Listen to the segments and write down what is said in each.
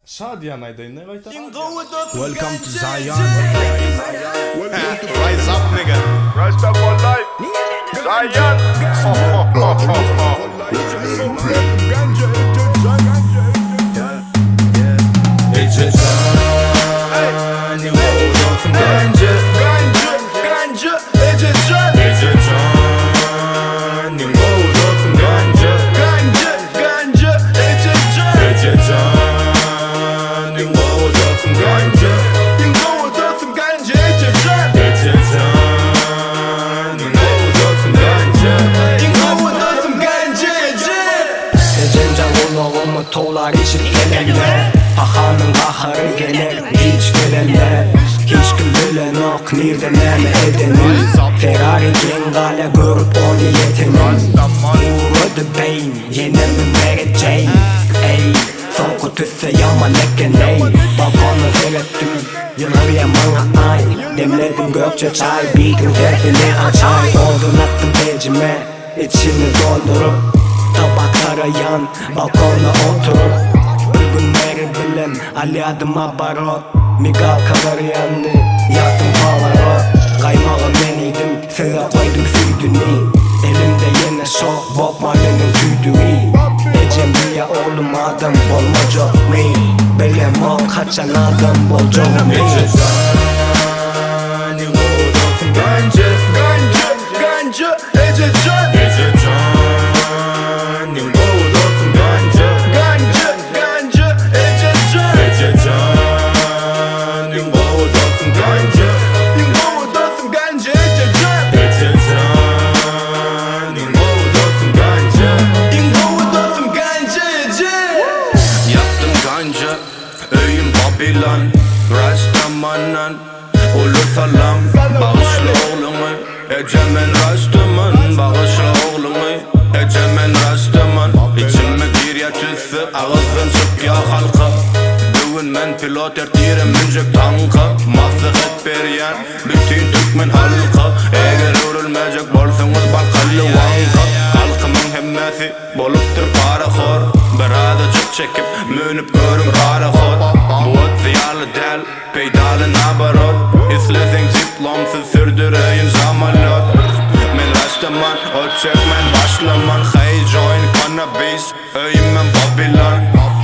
Şadyýan aýdaýyn-da gaýta. Welcome to Zion. Rise up nigga. Rise up for life. Zion. Eje jan, gowy dostum ganja. Ganja, ganja, Ece can. Eje jan, gowy dostum ganja. Ganja, ganja, Ece can. Eje jan, gowy dostum ganja. Gowy dostum ganja, Ece can. Eje jan, gowy dostum ganja. Gowy dostum ganja, Ece. Ejem jan gulagyma towlar eşit gelende Pahanyn gahary geler hiç gelende Hiç kim bilenok nirde näme edenin Ferrari geň gala görüp ony ýetenin Ugrady beýn ýenemi Mary Jane Ey soňky tüsse ýaman eken ey Balkona seretdim ýylgyrýa maňa aý Demledim gökje çaý bitin tersine açaý Odun atdym pejime içini doldurup Tabak saraýan balkona oturup Bir gün Mary bilen alýadym abarot Migalkalar ýandy ýakdym pawarot Gaýmagy men iýdim size goýdum süýdüni Elimde ýene şo Bob Marley'niň tüýdügi Ejem diýýä oglum adam bolmajakmy Bilemok haçan adam boljagymy Eje jan, gowy dostum ganja. Ganja, ganja, Ece can. Eje jan, gowy dostum ganja. Ganja, ganja, Ece can. Eje jan, gowy dostum ganja. Gowy dostum ganja, Ece can. Eje jan, gowy dostum ganja. Gowy dostum ganja, Ece. Ýakdym ganja, öýüm Babylon Rastamanan, uly salam Bagyşla ogluňy, eje men rastaman Bagyşla ogluňy, eje men rastaman Içime girýär tüsse, agyzdan çykýar halka Bu gün men pilot ertirem münjek tanka Maslahat berýän bütün türkmen halka Eger öwrülmejek bolsaňyz balkanly waňka Halkymyň hemmesi bolupdyr parahor Bir azajyk çekip münüp görüň parahod Bu ot zyýanly däl, peýdaly naborot Isleseň diplomsyz sürdüreýin samolýot Men rastaman, ot çekmen başlaman Hey join cannabis, öýümem Babylon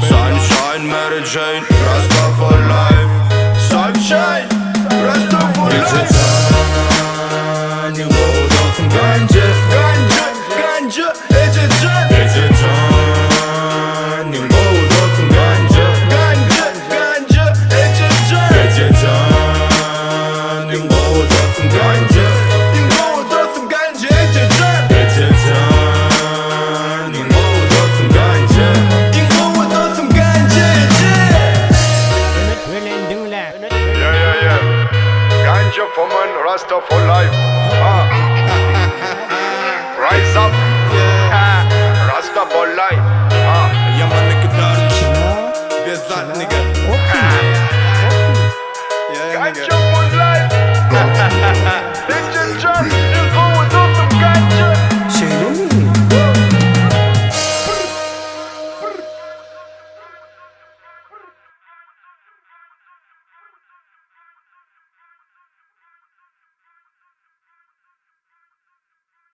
Sunshine Mary Jane.